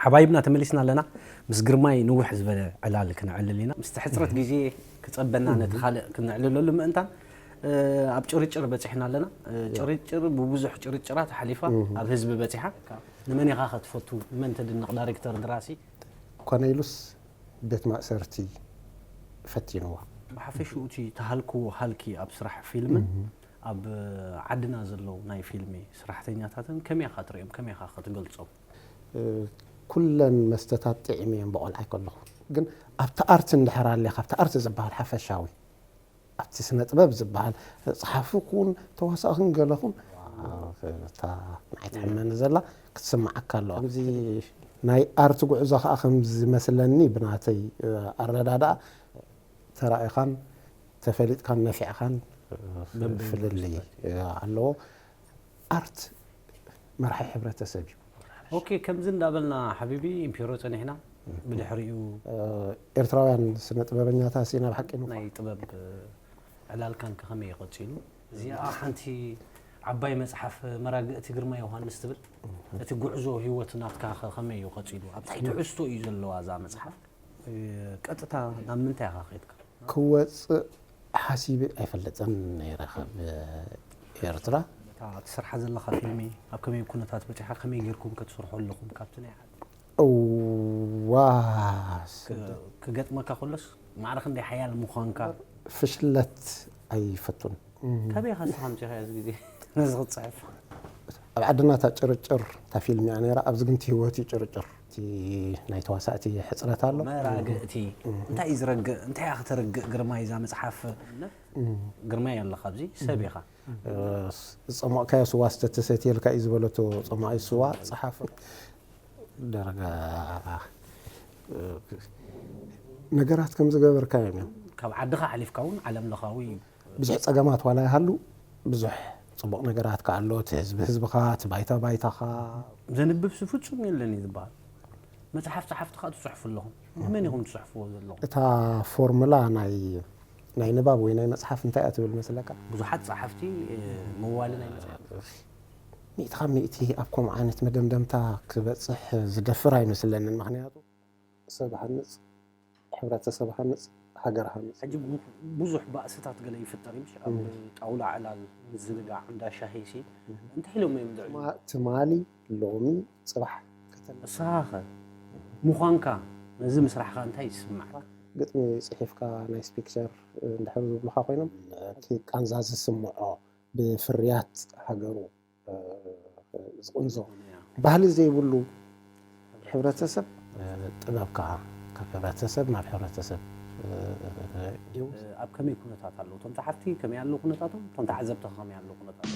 ሓባይብና ተመሊስና ኣለና። ምስ ግርማይ ንውሕ ዝበለ ዕላል ክነዕልል ኢና። ምስቲ ሕፅረት ግዜ ክፀበና ነቲ ካልእ ክነዕልለሉ ምእንታን ኣብ ጭርጭር በፂሕና ኣለና። ጭርጭር ብብዙሕ ጭርጭራት ሓሊፋ ኣብ ህዝቢ በፂሓ። ንመን ኢኻ ከትፈቱ? ንመን ተድንቕ? ዳይሬክተር፣ ድራሲ? ኮነ ኢሉስ ቤት ማእሰርቲ ፈቲንዋ። ብሓፈሽኡ እቲ ተሃልክዎ ሃልኪ ኣብ ስራሕ ፊልምን ኣብ ዓድና ዘለዉ ናይ ፊልሚ ስራሕተኛታትን ከመይ ኢኻ ትርእዮም? ከመይ ኢኻ ክትገልጾም? ኩለን መስተታት ጥዒመ እየን ብቆልዓይ ከለኹ። ግን ኣብቲ ኣርት እንድሕር ኣሊኻ፣ ኣብቲ ኣርት ዝበሃል ሓፈሻዊ ኣብቲ ስነ ጥበብ ዝበሃል ጸሓፊ ኩን ተዋሳኢ ኩን ገለ ኩን እታ ንዓይ ትሕመኒ ዘላ ክትስምዓካ ኣለዋ። ከምዚ ናይ ኣርት ጉዕዞ ከዓ ከም ዝመስለኒ ብናተይ ኣረዳድኣ ተራኢኻን ተፈሊጥካን ነፊዕካን ፍልልይ ኣለዎ። ኣርት መርሓይ ሕብረተሰብ እዩ። ኦኬ፣ ከምዚ እንዳበልና ሓቢቢ ኢምፔሮ ጸኒሕና። ብድሕሪኡ ኤርትራውያን ስነ ጥበበኛታት ኢና ብሓቂ። ናይ ጥበብ ዕላልካን ከመይ እዩ ቀጺሉ? እዚኣ ሓንቲ ዓባይ መጽሓፍ መራግእቲ ግርማ ዮሃንስ ትብል። እቲ ጉዕዞ ህይወት ናትካ ከ ከመይ እዩ ቀጺሉ? ኣብ ትሕዝቶ እዩ ዘለዋ እዛ መጽሓፍ። ቀጥታ ናብ ምንታይ ኢኻ ከይድካ? ክወፅእ ሓሲበ ኣይፈልጥን ነይረ ካብ ኤርትራ። እታ ትሰርሓ ዘለኻ ፊልሚ ኣብ ከመይ ኩነታት በፂሓ? ከመይ ጌርኩም ከትሰርሑ ኣለኹም ካብቲ ናይ ዓዲ? እዋ ክገጥመካ ከሎስ ማዕረ ክንደይ ሓያል ምዃንካ? ፍሽለት ኣይፈቱን። ካበይ ኢኻ ንስኻ ኣምጺኻዮ እዚ ግዜ ነዚ ክትጽሕፍ? ኣብ ዓድና እታ ጭርጭር እታ ፊልም እያ ነይራ፣ ኣብዚ ግን እቲ ህይወት እዩ ጭርጭር። እቲ ናይ ተዋሳእቲ ሕፅረት ኣሎ። መራግእቲ እንታይ እዩ ዝረግእ? እንታይ እያ ከተርግእ ግርማይ እዛ መፅሓፍ? ግርማይ ኣለኻ ኣብዚ ሰብ ኢኻ። ዝፀሞቕካዮ ስዋ ስተተሰትየልካ እዩ ዝበለቶ ፀማቒ ስዋ ፀሓፍ ደረጋ ነገራት ከም ዝገበርካዮም እዮም። ካብ ዓድኻ ሓሊፍካ እውን ዓለም ለኻዊ እዩ። ብዙሕ ፀገማት ዋላ ይሃሉ ብዙሕ ፅቡቕ ነገራት ከኣሎ እቲ ህዝቢ ህዝብኻ እቲ ባይታ ባይታኻ። ዘንብብ ሲ ፍጹም የለን እዩ ዝበሃል። መጽሓፍ ጸሓፍቲ ከኣ ትጽሕፉ ኣለኹም። ንመን ኢኹም ትጽሕፍዎ ዘለኹም? እታ ፎርሙላ ናይ ናይ ንባብ ወይ ናይ መጽሓፍ እንታይ እያ ትብል መስለካ? ብዙሓት ጸሓፍቲ መዋሊ ናይ መጽሓፍ ሚእቲ ካብ ሚእቲ ኣብ ከምኡ ዓይነት መደምደምታ ክበጽሕ ዝደፍር ኣይመስለንን። ምኽንያቱ ሰብ ሃንጽ፣ ሕብረተሰብ ሃንጽ፣ ሃገር ሃንጽ። ሕጂ ብዙሕ ባእስታት ገለ ይፍጠር እዩ። ኣብ ጣውላ ዕላል ምዝንጋዕ እንዳ ሻሂ ሲ እንታይ ኢሎም እዮም ዝዕልሉ? ትማሊ ሎሚ ጽባሕ ከተመ ንስኻ ኸ ምዃንካ ነዚ ምስራሕኻ እንታይ ይስምዓካ? ግጥሚ ጽሒፍካ ናይ ስፒክቸር እንድሕር ዝብሉኻ ኮይኖም እቲ ቃንዛ ዝስምዖ ብፍርያት ሃገሩ ዝቕንዞ ባህሊ ዘይብሉ ሕብረተሰብ ጥበብ ከዓ ካብ ሕብረተሰብ ናብ ሕብረተሰብ እዩ። ኣብ ከመይ ኩነታት ኣለዉ እቶም ጸሓፍቲ? ከመይ ኣለዉ ኩነታቶም? እቶም ተዓዘብቲ ከ ከመይ ኣለዉ ኩነታቶም?